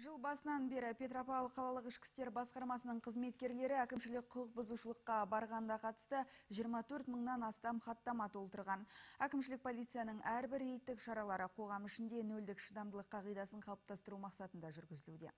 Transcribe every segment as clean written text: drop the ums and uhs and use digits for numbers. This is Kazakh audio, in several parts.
Жыл басынан бері Петропавл қалалық ішкі істер басқармасының қызметкерлері әкімшілік құқық бұзушылыққа барғанда қатысты 24 мыңнан астам хаттама толтырған. Әкімшілік полицияның әрбір рейдтік шаралары қоғам ішінде нөлдік шыдамдылық қағидасын қалыптастыру мақсатында жүргізілуде.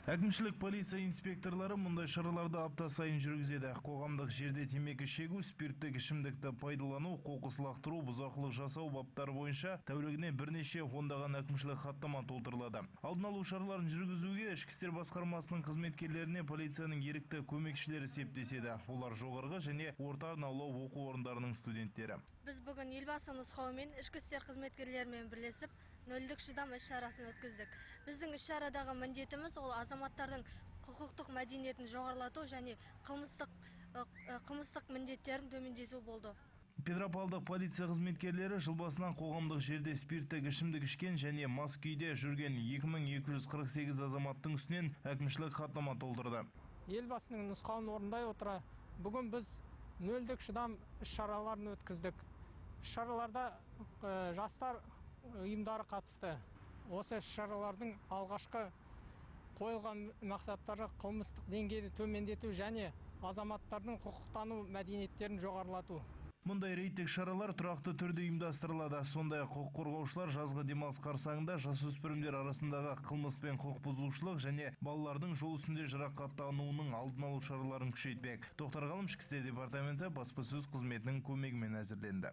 Әкімшілік полиция инспекторлары мұндай шараларды апта сайын жүргізеді. Қоғамдық жерде темекі шегу, спирттік ішімдікті пайдалану, қоқыс лақтыру, бұзақылық жасау баптары бойынша тәулігіне бірнеше ондаған әкімшілік хаттама толтырылады. Алдын алу шараларын жүргізуге ішкі істер басқармасының қызметкерлеріне полицияның ерікті көмекшілері септеседі. Олар жоғарғы және орта арнаулы оқу орындарының студенттері. Біз бүгін Елбасы нұсқауымен ішкі істер қызметкерлерімен бірлесіп нөлдік шыдам іс-шарасын өткіздік. Біздің іс-шарадағы міндетіміз ол азаматтардың құқықтық мәдениетін жоғарылату және қылмыстық міндеттерін төмендету болды. Петропавлдық полиция қызметкерлері жыл басынан қоғамдық жерде спирттік ішімдік ішкен және мас күйде жүрген 2248 азаматтың үстінен әкімшілік хаттама толтырды. Елбасының нұсқауын орындай отыра, бүгін біз нөлдік шыдам іс-шараларын өткіздік. Іс-шараларда жастар ұйымдары қатысты. Осы іс-шаралардың алғашқы қойылған мақсаттары қылмыстық деңгейді төмендету және азаматтардың құқықтану мәдениеттерін жоғарылату. Мұндай рейдтік шаралар тұрақты түрде ұйымдастырылады. Сондай-ақ құқық қорғаушылар жазғы демалыс қарсаңында жасөспірімдер арасындағы қылмыс пен құқық бұзушылық және балалардың жол үстінде жарақаттануының алдын алу шараларын күшейтпек. Тоқтар Ғалым, Ішкі істер департаменті баспасөз қызметінің көмегімен әзірленді.